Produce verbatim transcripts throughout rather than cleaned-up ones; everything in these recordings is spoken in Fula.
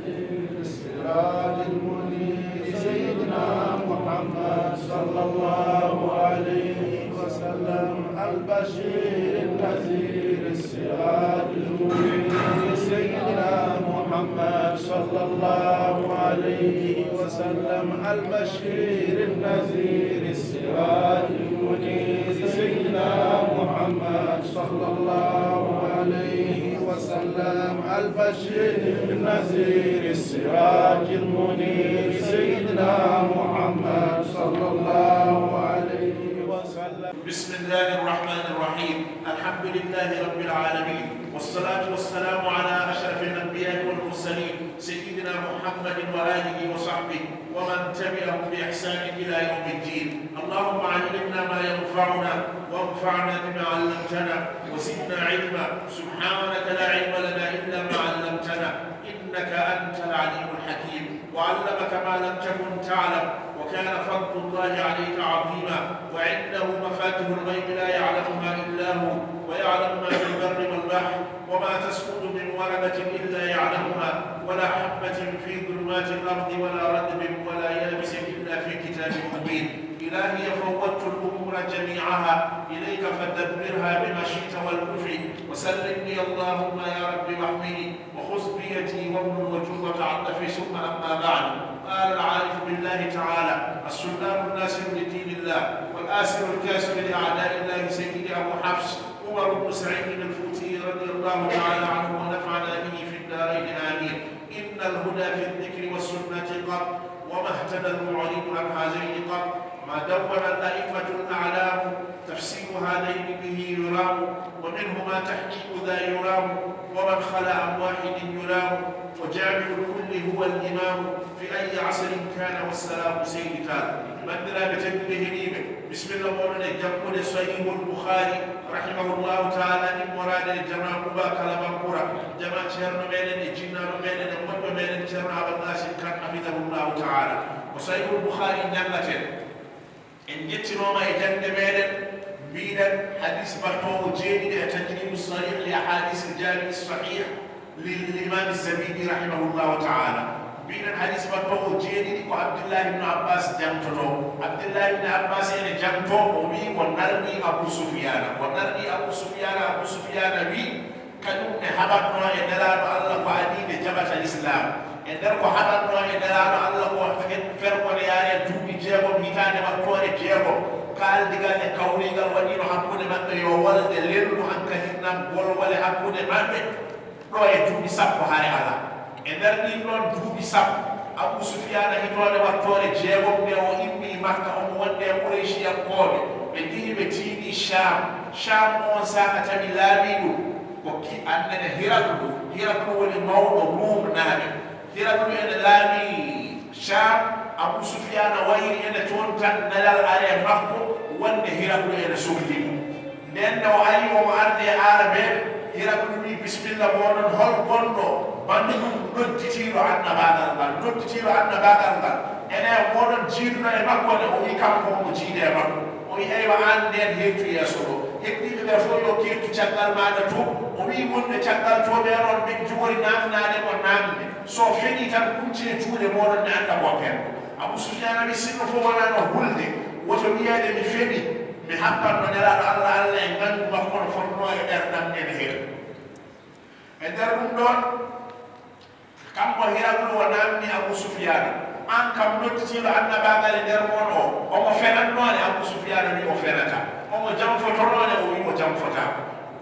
السراج المنير سيدنا محمد صلى الله عليه وسلم، البشير النذير السراج المنير سيدنا محمد صلى الله عليه وسلم، البشير النذير السراج المنير سيدنا محمد صلى الله عليه وسلم، البشير النذير السراج المنير سيدنا محمد صلى الله عليه وسلم. بسم الله الرحمن الرحيم. الحمد لله رب العالمين، والصلاة والسلام على أشرف الأنبياء والمرسلين سيدنا محمد وآله وصحبه ومن تبعهم بإحسان إلى يوم الدين. اللهم علمنا ما ينفعنا وانفعنا بما علمتنا وزدنا علما. سبحانك لا علم لنا إلا ما علمتنا إنك أنت العليم الحكيم. وعلمك ما لم تكن تعلم، وكان فضل الله عليك عظيما، وعنده مفاتح الغيب لا يعلمها إلا هو، ويعلم ما في البر والبحر، وما تسقط من ورقة إلا يعلمها، ولا حبة في ظلمات الأرض ولا رطب ولا يابس إلا في كتاب مبين. إلهي فوضت الأمور جميعها إليك فدبرها بما شئت والكفي، وسلمني اللهم يا رب واحمني، وخذ بيدي وامدد وجد وتعاطفي، ثم أما بعد. قال العارف بالله تعالى السلطان الناصر لدين الله والآسر الكاسر لأعداء الله سيدي أبو حفص عمر بن سعيد الفوتي رضي الله تعالى عنه ونفعنا به في الدارين آمين. إن الهدى في الذكر والسنة قط، وما اهتدى المعرض عن هذين قط. ما دون الأئمة الأعلام تفسير هذين به يرام، ومنهما تحقيق ذا يرام، ومن خلا عن واحد يلام، وجامع الكل هو الإمام في أي عصر كان والسلام سيد تال. Banndiraaɓe tedduɓe heɗiiɓe, bisimilla mooɗon e janngude Sahihul Bukhari rahimahullahu taala, immoraade e jama Quba Kalabankura, jama ceerno meɗen e jinnaaɗo meɗen e moƴƴo meɗen ceerno Abal Qasim Kan hafidahullahu taala. Ko Sahihul Bukhari njanngaten. En njettinooma e jaŋde meɗen, mbiɗen hadis battoowo jeeɗiɗi e Tajridu Sarih li Ahadis al Jami Sahih lil Imam Zabidi rahimahullahu taala. Mbiɗen hadis battoowo jeeɗiɗi ko Abdillahi ibn Abbas jaŋtoto. Abdillahi ibn Abbas ene jaŋto, o wi o narwi Abu Sufyana. O narwi Abu Sufyana, Abu Sufyana wi, kañum ne haɓatno e Nelaaɗo Allah ko adii nde jaɓata Lislaam. E nder ko haɓatno e Nelaaɗo Allah ko fe-, fergoneyaare duuɓi jeegom hitaande wattoore jeegom. Kaaldigal e kawriigal waɗiino hakkunde maɓɓe yo wolde lelnu hankadi nam wolwole hakkunde maɓɓe ɗo e duuɓi sappo hare alaa. E nder ɗiin ɗoon duuɓi sappo, Abu Sufyaana hitaande wattoore jeegom nde o immii Makka, omo wonde e Qurayshiyankooɓe, ɓe njehi ɓe tiinii Shaam. Shaam oon saaka tawi laamiiɗo ko ki annene Hiraklu. Hiraklu woni mawɗo Ruumnaaɓe. Hiraklu ene laamii Shaam, Abu Sufyaana wayri ene toon tan nelal aree makko wonde Hiraklu ene sokli mo. Ndeen nde o ari omo ardi e Aarabeeɓe, Hiraklu wi, "Bisimilla mooɗon, hol gonɗo banndum nodditiiɗo annabaagal ngal, nodditiiɗo annabaagal ngal? Ene mooɗon jiiduɗo e makko ne?" O wi, kanko omo jiida e makko. O wi, "Eywa, aan ndeen heertu yeeso ɗo." Heddiiɓe ɓe fof yo keertu caggal maaɗa to. O wi, wonɓe caggal to ɓeen on, ɓe njogori naamnaade mo naamne. So fenii tan, kuccee juuɗe mooɗon, mi annda ko pen. Abu Sufyaana wi, "Sinno fof wonaa no hulde, woto wiyeede mi fenii." Mi happanno Nelaaɗo Allah, Allah e ngañgu makko no fotnoo e ɓerɗam ene heen. E nder ɗum ɗoon, kanko Hiraklu o naamni Abu Sufyaana, "Aan kam nodditiiɗo annabaagal e nder mon o, omo fenannoo ne?" Abu Sufyaana wi o fenataa. "Omo jamfotonoo ne?" O wi o jamfotaako.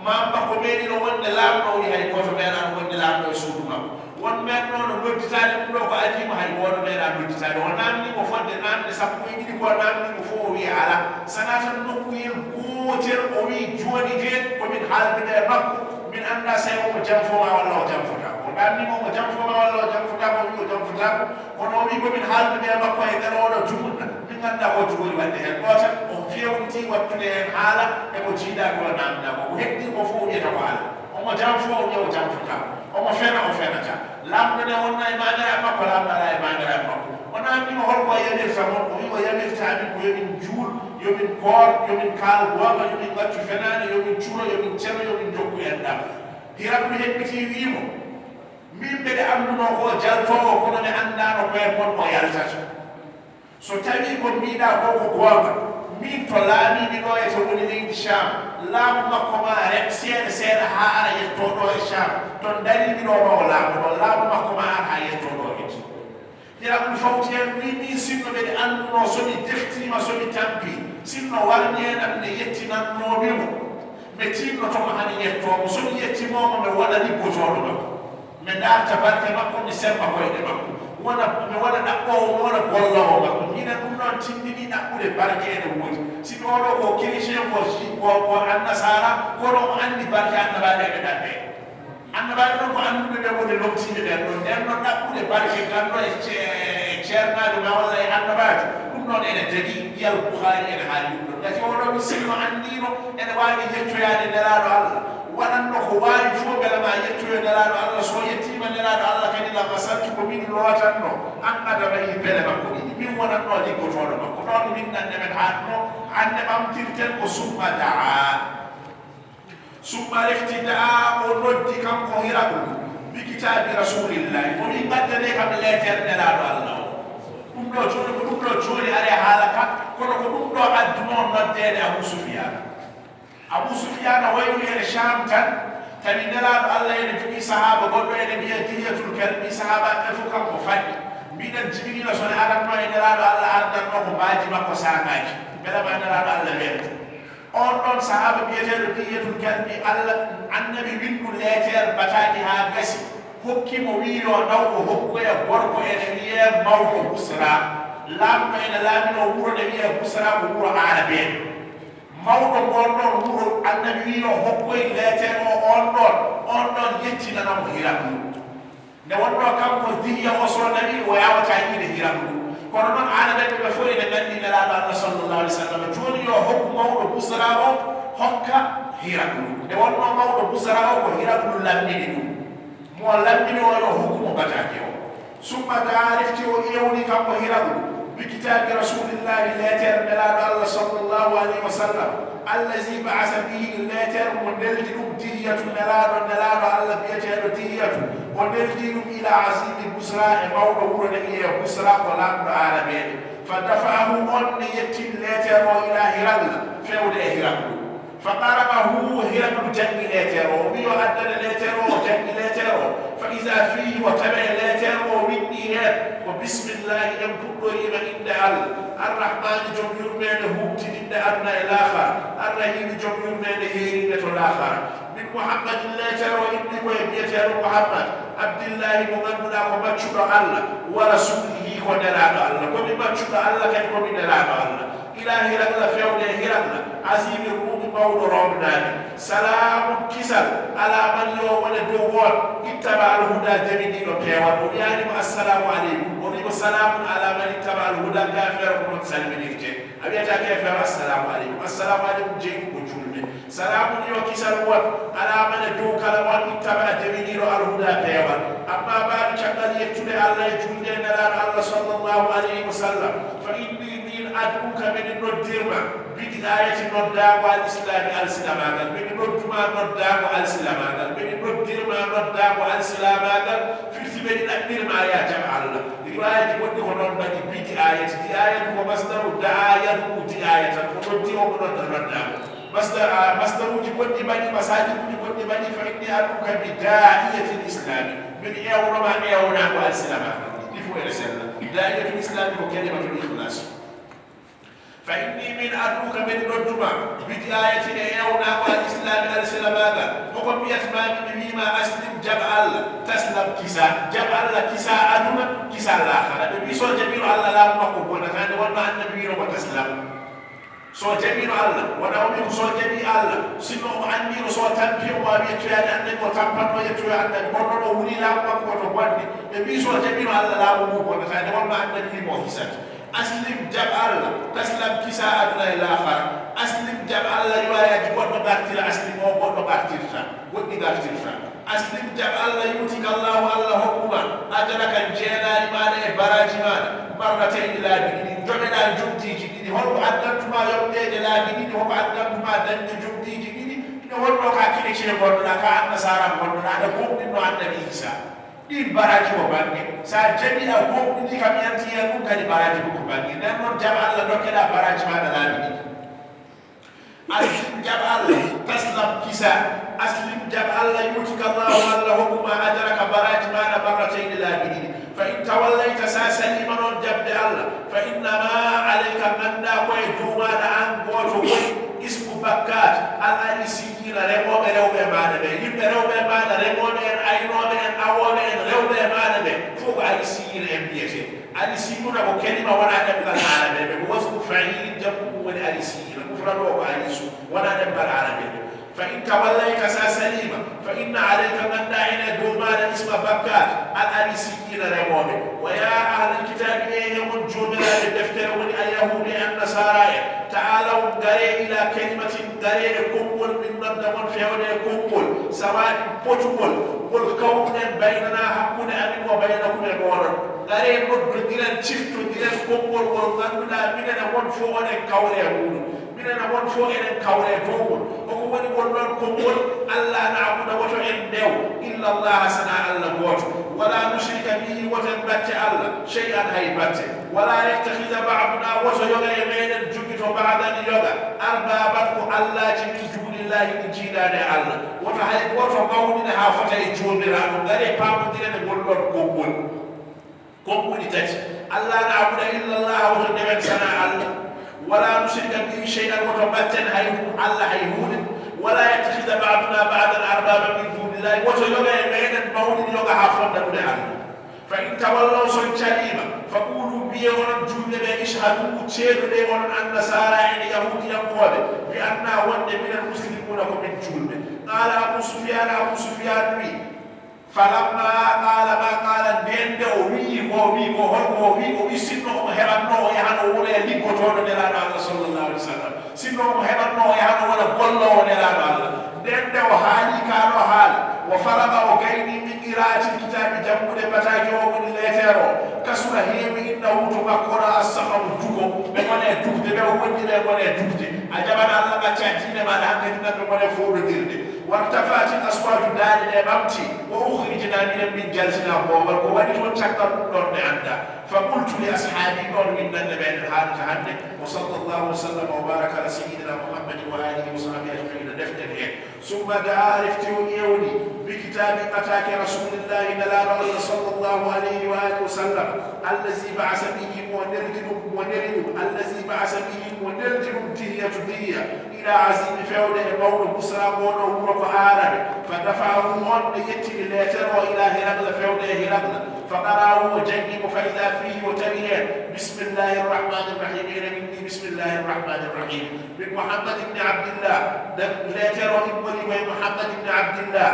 Maa makko meeɗiino wonde laamɗo? O wi hay gooto meeɗaano wonde laamɗo e suudu makko. Won meeɗnooɗo nodditaade ɗum ɗo ko adii mo? Hay gooto meeɗaa nodditaade. O naamnii mo fodde naamne sappo e ɗiɗi ko o naamnii mo fof, o wii alaa. Sanaa tan nokkuyel gootel, o wii, "Jooni de, ko min haaldude e makko, min anndaa so omo jamfoo ma walla o jamfotaako." O naamnii mo omo jamfoo ma walla o jamfotaako, o wii o jamfotaako. Kono o wii, "Ko min haaldude e makko e nder oɗo dumunna, min nganndaa ko jogori waɗde heen." Ɗo tan o feewnitii waɗtude heen haala e ko jiidaa ko o naamndaa ko. Ko heddii ko fof o wiyata ko alaa. Omo jamfoo, o wiya o jamfotaako. Omo fena, o fenataa. Laamɗo ne wonna e maanere am makko, laamɗo alaa e maanere am makko. O naamnii mo hol ko o yamirta mon, o wi o yamirta min ko yo min njuul, yo min koor, yo min kaal goonga, yo min ngaccu fenaande, yo min curo, yo min ceno, yo min njokku enɗam. Hiraklu heɓɓitii wii mo, min mbeɗe annduno ko jaltoowo, kono mi anndaano ko e mon o yaltata. So tawii ko mbiiɗaa ko ko goonga, miin to laamiimi ɗo e to woni leydi Sham, laamu makko maa rem seeɗa seeɗa haa ara yettoo ɗo e Sham, to ndariimi ɗo ma o laamu ɗo, laamu makko maa ara haa yettoo ɗo e to. Hiraklu fawti heen, wii, miin sinno mbeɗe annduno so mi deftiima, so mi tampii, sinno warñeenam ne yettinannoomi mo, mi tiinnoto mo hano yettoo mo, so mi yettimoo mo, mi waɗa liggotooɗo makko. Mi daarta barke makko, mi semmba koyɗe makko. Wona, mi wona ɗaɓɓoowo, mi wona golloowo makko. Minen ɗum ɗoon tinndinii ɗaɓɓude barke ene woodi. Si ɗoo ɗoo ko chrétien, ko ji-, ko, ko annasaara, kono omo anndi barke annabaaɓe ene ɗaɓɓee. Annabaaɓe noon ko annduɓe ɓe woni lomtiiɓe ɓeen ɗoon. Ndeen noon ɗaɓɓude barke ganndo e ce-, e ceernaajo maa walla e annabaajo, ɗum noon ene daɗi. Yal Bukhaari ene haali ɗum ɗoon. Ngati oo ɗoo miskiino anndiino ene waawi yettoyaade Nelaaɗo Allah. Waɗanno ko waawi fof mbela ma yettoyo Nelaaɗo Allah. So yettiima Nelaaɗo Allah kadi, la ghasaltu, ko min lootanno, an qadamaihi, pele makko ɗiɗi. Min wonatno liggotooɗo makko. Ɗoon min nande men haatno, hannde ɓamtirten ko summa daa. Summa refti daa, o noddi kanko Hiraklu, bi kitaabi Rasuulillahi, o wi, ngaddanee kam leetere Nelaaɗo Allah o. Ɗum ɗo jooni, ko ɗum ɗo jooni are haala ka, kono ko ɗum ɗo adduno noddeede Abu Sufyaan. Abu Sufyaan wayri ene Shaam tan, tawi Nelaaɗo Allah ene jogii sahaaba goɗɗo ene wiyee Dihyatul Kalbi, sahaabaaɓe ɓe fof kanko faɗɗi. Mbiɗen Jibriila so ne aranno e Nelaaɗo Allah ardanno ko mbaaji makko saakaaji, mbela ma Nelaaɗo Allah welto. Oon ɗoon sahaaba biyeteeɗo Dihyatul Kalbi, Allah, Annabi winndu leeteer bataaki haa gasi, hokki mo, wii yo naw o hokkoya gorko ene wiyee Mawɗo Busra. Laamɗo ene laaminoo wuro ne wiyee Busra, ko wuro Aarabeeɓe. Mawɗo ngoon ɗoon wuro, Annabi wii yo hokkoy leeteer o oon ɗoon, oon ɗoon yettinana mo Hiraklu. Nde wonnoo kanko Dihya o so nawi, o yaawataa yiide Hiraklu. Kono noon, Aarabeeɓe ɓe fof ene nganndi Nelaaɗo Allah sallallahu alaihi wasallam. Jooni yo hokku Mawɗo Busra o hokka Hiraklu. Nde wonnoo Mawɗo Busra o ko Hiraklu lammini ɗum. Mo lammini o yo hokku mo bataake o. Summa daa, refti o ewni kanko Hiraklu, bi kitaabi Rasuulillahi, leeteer Nelaaɗo Allah sallallahu alaihi wasallam. Allazi ba'asa bihi, leeteer mo neldi ɗum Dihyatu, Nelaaɗo, Nelaaɗo Allah biyeteeɗo Dihyatu, o neldi ɗum ila azimi Busra, e mawɗo wuro ne wiyee Busra, ko laamɗo Aarabeeɓe. Fa dafa'ahu, on ne yettini leeteer o ila Hiraqla, fewde e Hiraqlu. Fa qara'ahu, Hiraqlu janngi leeteer o, o wi'i o addana leeteer o, o janngi leeteer o. Fa iza fihi, o tawi e leeteer o, o winndi heen ko: Bismillahi, en puɗɗoriima innde Allah, Arrahmaani, jom yurmeende huuɓtiniinde aduna e laakhara, Arrahiimi, jom yurmeende yeeyniinde to laakhara. Min Muhammadin, leeteer o inni ko e biyeteeɗo Muhammad, Abdillahi, mo ngannduɗaa ko maccuɗo Allah, wa rasuulihi, ko nelaaɗo Allah. Ko mi maccuɗo Allah, kadi ko mi nelaaɗo Allah. Ila Hiraqla, fewde e Hiraqla, azimi Ruumi, mawɗo Roomnaaɓe. Salaamun, kisal, ala man, yo wone dow on, ittaba al huda, jeminiiɗo peewal. O wiyaani mo assalaamu aleykum, o wi ko salaamun ala man ittaba al huda, kaa feere ko noon salminirtee. A wiyataa kaa feere assalaamu aleykum. Assalaamu aleykum jeyɗum ko juulde. Salaamun, yo kisal won, ala man, e dow kala on, ittaba, jeminiiɗo al huda, peewal. Amma ba'du, caggal yettude Allah e juulde e Nelaaɗo Allah sallallahu alayhi wa sallam, fa inni, min, ad'uka, mbeɗe noddirma, bi di'ayati, noddaango al islami, alsilamaagal. Mbeɗe nodduma noddaango alsilamaagal. Mbeɗe noddirma noddaango alsilamaagal. Firti mbeɗe ɗaɓɓirma, ya jaɓ Allah. Riwaayaji goɗɗi ko noon mbaɗi, bi di'ayati. Di'ayatu ko masdaru da'a yad'u di'ayatan. Ko noddi o, ko nodda noddaango. Masdar, a, masdaruuji goɗɗi mbaɗi, masaajiruuji goɗɗi mbaɗi, fa inni ad'uka bi da'iyatil islami. Mbeɗe eewnoma eewnaango alsilamaagal. Ɗi fof ene sella. Da'iyatul islami ko kalimatul ikhlas. Fa inni, min, ad'uka, mbeɗe nodduma, bi di'ayati, e eewnaango al islami, alsilamaagal. Ko ko mbiyatmaami, mi wiima aslim, jaɓ Allah, taslam, kisa. Jaɓ Allah, kisa aduna, kisa laakhara. Ɓe mbii so jaɓiino Allah, laamu makko bonnataa, nde wonnoo Annabi wiino mo taslam. So jaɓiino Allah, wona o wii ko so jaɓii Allah, sinno omo anndino so tampii omo waawi yettoyaade Annabi, o tampatno yettoyo Annabi, kono noon o wulii laamu makko ko to bonde. Ɓe mbii so jaɓiino Allah, laamu ngu bonnataa, nde wonnoo Annabi wii mo o hisat. Aslim, jaɓ Allah, taslam, kisa aduna e laakhara. Aslim, jaɓ Allah, riwaayaaji goɗɗo ngartira aslim o, goɗɗo ngartirta, goɗɗi ngartirta. Aslim, jaɓ Allah, yu'tika Allahu, Allah hokkuma, ajaraka, njeenaari maaɗa e baraaji maaɗa, marratayni, laabi ɗiɗi, njoɓeɗaa njoɓdiiji ɗiɗi. Holko addantuma yoɓdeede laabi ɗiɗi? Hoko addantuma dañde njoɓdiiji ɗiɗi? Nde wonnoo ka chrétien ngonnoɗaa, ka annasaara ngonnoɗaa, aɗa gomɗinno Annabi Iisaa. Ɗin baraaji ko bannge, so a jaɓi a gomɗini kam yanti hen ɗum kadi baraaji ko ko bannge. Nden noon jaɓ Allah dokkeɗa baraaji maɗa laabi ɗiɗi. Aslim jaɓ Allah, taslam kisa. Aslim jaɓ Allah yutika Allahu Allah hokkuma ajaraka baraaji maɗa marratayni laabi ɗiɗi. Fa in tawallayta sa salima noon jaɓde Allah, fa innama alayka ganda ko e dow maɗa an gooto woni ismu bakkat al alisi Ina remooɓe rewɓe e maaɗa ɓe, yimɓe rewɓe e maaɗa, remooɓe en, aynooɓe en, awooɓe en, rewɓe e maaɗa ɓe, fof ko alisiyiina en mbiyetee. Alisiyuuna ko kelima wonaa ɗemngal aarabeeɓe, ko wasnu fa'iil, jammu mum woni alisiyiina, mufradu o ko alisu, wonaa ɗemngal aarabeeɓe. Fa in tawallayta, so a saliima, fa inna alayka, nganndaa ene e dow maaɗa, isma bakkaat, al alisiyiina, remooɓe. Wa yaa ahlal kitaabi, e yamon joomiraaɓe deftere, woni alyahuudu e annasaara en, ta'aalaw, ngaree ilaa kalimatin, ngaree e konngol, min nodda mon fewde e konngol, sawaa'in, potungol, ngol kawruɗen baynanaa, hakkunde amin, wa baynakum, e mooɗon. Ngaree nodondiren, ciftondiren konngol ngol ngannduɗaa minen e mon fof oɗen kawree e muuɗum. Minen e mon fof eɗen kawree e dow ngol. Hoko woni ngol ɗon konngol? Alla na'buda, woto en ndew, illa Allaha, sanaa Alla gooto. Wala nushrika bihi, woto en batte Alla, shay'an, hay batte. Wala yattakhidha ba'duna, woto yoga e meɗen jogito ba'dan yoga, arbaban, ko allaaji, min dunillahi, ɗi jiidaani e Alla. Woto hay gooto mawnina haa fota e Joomiraaɗo. Ngaree paamondiren e ngol ɗon konngol. Konnguli tati. Alla na'buda illa Allaha, woto ndewen sanaa Alla. Wala nushrika bihi shay'an, woto batten hay hu-, Alla hay huunde. Wala yattakhidha ba'duna ba'dan arbaban min dunillahi, woto yoga e meɗen mawnin yoga haa fonda ɗum e Alla. Fa in tawallaw, so on caliima, fa quulu, mbiyee onon juulɓe ɓe, ishhadu, ceedoɗee onon annasaara en e yahuudiyankooɓe, bi anna, wonde minal muslimuuna, ko min juulɓe. Qaala Abu Sufyaan, Abu Sufyaan wii, falamma qaala ma qaala, ndeen nde o wii ko o wii ko, holko o wii? O wii sinno omo heɓatno o yahano o wona liggotooɗo Nelaaɗo Allah sallallahu alaihi wasallam. Sinno omo heɓatno o yahano wona golloowo Nelaaɗo Allah. Nden nde o haali kaa ɗoo haala, wa faraga, o gayni, min qira'atil kitaabi, janngude ɓataake o woni leeteer o, kasura, heewi, indahu, to makko ɗo, as-sakhatu, duko, ɓe ngone dukde, ɓe o wonndi ɓe ngone dukde. A jaɓan Allah, ɓacca diine maaɗa, hankadi nan ɓe ngone fooɗodirde. Wartafa'atil aswaatu, daaɗe ɗe ɓamti, wa ukhrijna, minen min jaltina boowal, ko waɗi toon caggal ɗum ɗoon ɓe annda. Fa qultu li ashaabi, ɗoon min nande meɗen haalata hannde. Wa sallallahu wa sallama wa baraka ala sayyidina Muhammadin wa alihi wa sahbihi ajma'in. Deften heen. Summa da'a, refti o ƴeewni, bi kitaabi, ɓataake Rasuulillahi, Nelaaɗo Allah sallallahu alayhi wa alihi wa sallam, allazi ba'asa bihi, mo neldi ɗum, mo neli ɗum, allazi ba'asa bihi, mo neldi ɗum, Dihyatu, Dihya, ila azimi, fewde e mawɗo Busra, ngoo ɗoo wuro ko aaraɓe, fa dafa'ahu, on ɓe ƴettiri leeter o, ila Hiraqla, fewde e Hiraqla, fa qara'ahu, o janngi mo, fa idha fihi, o tawi heen, bismillahi rrahmani rrahim, ene winndi bismillahi rrahmani rrahim. Min Muhammad ibn Abdillah, leeter o immori ko e Muhammad ibn Abdillah.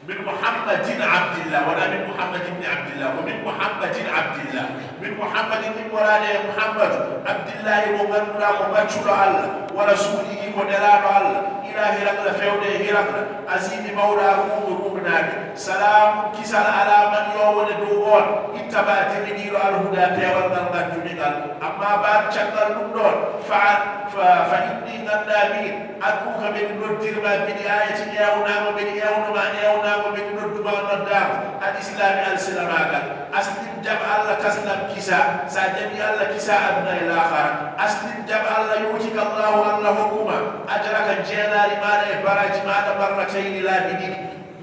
Min Muhammadin Abdillah, wonaa min Muhammad ibn Abdillah, ko min Muhammadin Abdillah. Min Muhammadin, immoraade e Muhammadu, Abdillahi, mo ngannduɗaa ko maccuɗo Allah, wa rasuulihi, ko nelaaɗo Allah, ila Hiraqla, fewde e Hiraqla, azimi, mawɗo Ruum, Ruumnaaɓe. Salaamun, kisal, ala man, yo wone dow on, ittaba, diminiiɗo, alhuda, peewal ngal ngannduɗen ngal. Amma ba'du, caggal ɗum ɗoon, fa, fa, fa inni, nganndaa miin, ad'uuka, mbeɗa noddirma, bi di'aayati, eewnaama, mbeɗa eewnoma, eewnaama, mbeɗa nodduma, noddaama, al islaami, alsilamaagal. Aslim, jaɓ Allah, taslam, kisa. So a jaɓii Allah, kisa aduna e laakhara. Aslim, jaɓ Allah, yu'tika Allahu, Allah hokkuma, ajraka, jeenaari maaɗa e baraaji maaɗa, marratayni, laabi ɗiɗi.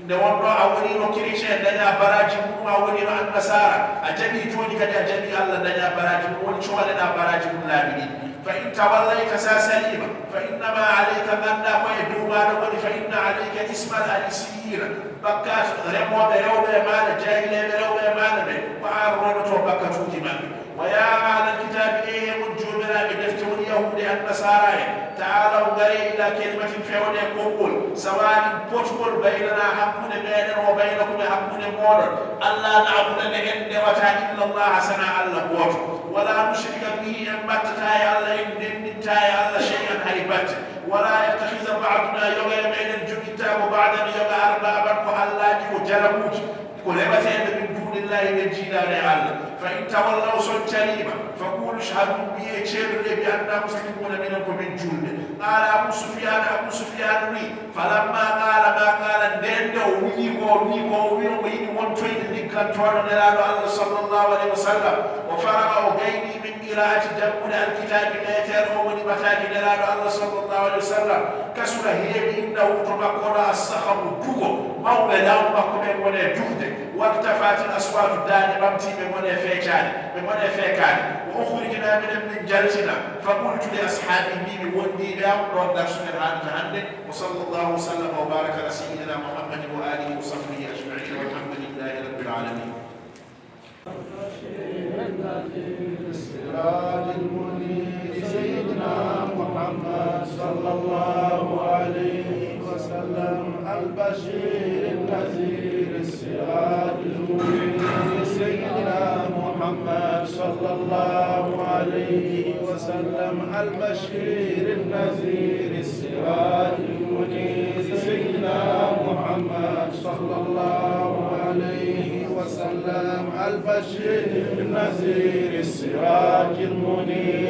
Nde wonnoo a woniino chrétien, dañaa baraaji mum, a woniino annasaara, a jaɓii jooni kadi a jaɓii Allah, dañaa baraaji mum, woni cooleɗaa baraaji mum laabi ɗiɗi. Fa in tawallayta, so a saliima, fa innama alayka, nganndaa ko e dow maaɗa woni, fa inna alayka ismal alisiyiina, bakkaat remooɓe rewɓe e maaɗa, jaahileeɓe rewɓe e maaɗa ɓe, ko aan ronotoo bakkatuuji maɓɓe. Wa yaa ahlal kitaabi, e yee mon joomiraaɓe defte, woni Yahuudu e Annasaara en, ta'aalaw, ngaree, ilaa kalimatin, fewde e konngol, sawaa'in, potngol, baynanaa, hakkunde meeɗen, wa baynakum, e hakkunde mooɗon, allaa na'buda, nde en ndewataa, illa Allaaha, sanaa Alla gooto, walaa nushrika bihi, en mbattataa e Alla, en ndenndintaa e Alla, shay'an, hay batte, walaa yattakhidha ba'dunaa, yoga e meeɗen jogittaako, ba'dan, yoga, arbaaban, ko allaaji, ko jalabuuji. Ko rewateeɓe min duunillahi ɓe jiidaade e Allah. Fa in tawallaw, so on caliima, fa quulu shhadu, mbiyee ceeduɗee, bi anna muslimuuna, minen ko min juulɓe. Qaala Abu Sufyaan, Abu Sufyaan wii, falamma qaala ma qaala, ndeen nde o wii ko o wii ko o wii, omo yiɗi wontoyde liggantooɗo Nelaaɗo Allah sallallahu alayhi wa sallam, o faraga o gaynii min qiraa'ati janngude alkitaabi meeteeɗo o woni ɓataaki Nelaaɗo Allah sallallahu alayhi wa sallam, kasura heewi indahu to makko ɗo assahamu dugo, mawɓe laamu makko ɓen woni e duhde, wartafatil aswaatu daaɗe ɓamtii ɓe ngoni e feecaade, ɓe ngoni e feekaade, wa ukhrijnaa minen min jaltina, fa qultu li ashaabii, mbii mi wondiiɓe am ɗoon darsuɗen haanata hannde, wa sallallahu wa sallama wa baaraka ala sayyidina Muhammadin wa aalihi wa sahbihi ajma'iin, walhamdulillahi rabbil aalamiin. السراج المنير سيدنا محمد صلى الله عليه وسلم، البشير النذير السراج المنير سيدنا محمد صلى الله عليه وسلم، البشير النذير السراج المنير سيدنا محمد صلى الله عليه وسلم، البشير النذير السراج المنير